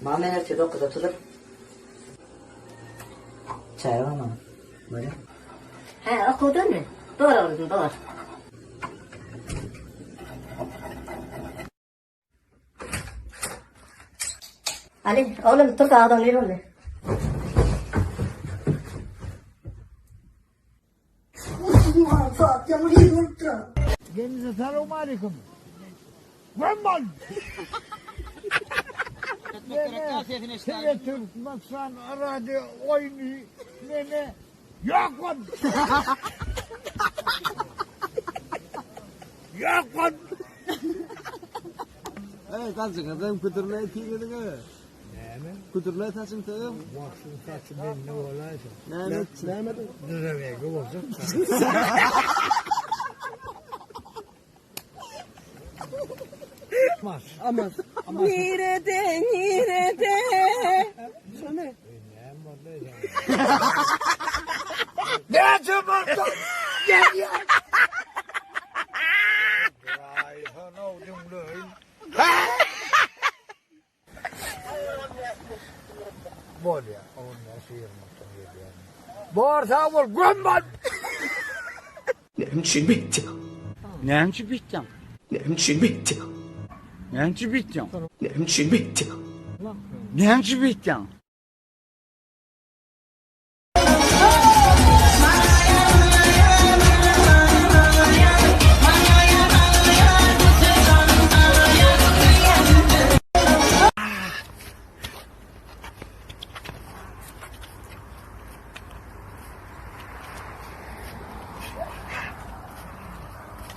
Maňa men ertir dokuzda turup. Çaý bar maňa. Bolýa. Hä, okuwdanmy? Bor oglum, bor. Ali, oglum, tur sagat on bir boldy. Saat ýaňy bir bolupdyr. Gelnize salowmaleýkim. Gömmal! Neme, TV Türkmenistan radio oýny neme ýok bol. Ýok bol. Eý, saçyňyzam küdürleý tigrediňe. Näme? Küdürleý saçyň söýüň. Wagtyň saçy mende bolaýsa. Näme etsin? Näme Düzewege boljak. Mas. Aman. Aman. Nirede, nirede? Şony. Näme boldy? Näçe boldy? Gelýär. Aýhan-ow diňleýin. Bolýar. Ondan syýrmakdan gelýär. Bor sag bol, göm bol. Näme üçin beýtdiň? Näme üçin beýtdiň? Näme üçin beýtdiň? Näme üçin beýtdiň? Näme üçin beýtdiň? Näme üçin beýtdiň?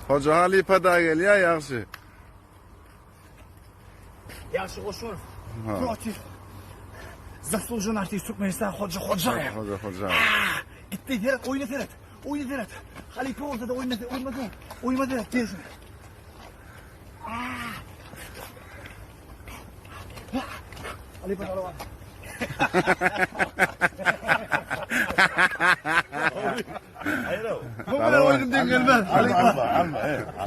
Hoja halypa da gelýär ýagşy. Ýagşy goşunow. Protiv. Zaslužen artist Türkmenistan Hoja Hojaýew. Hoja Hojaýew. Gitdi seret oýna seret. Oýna seret. Halypa bolsa da oýna oýna seret. Oýna seret gelsin. Halypa salawat. Alma, alma, alma.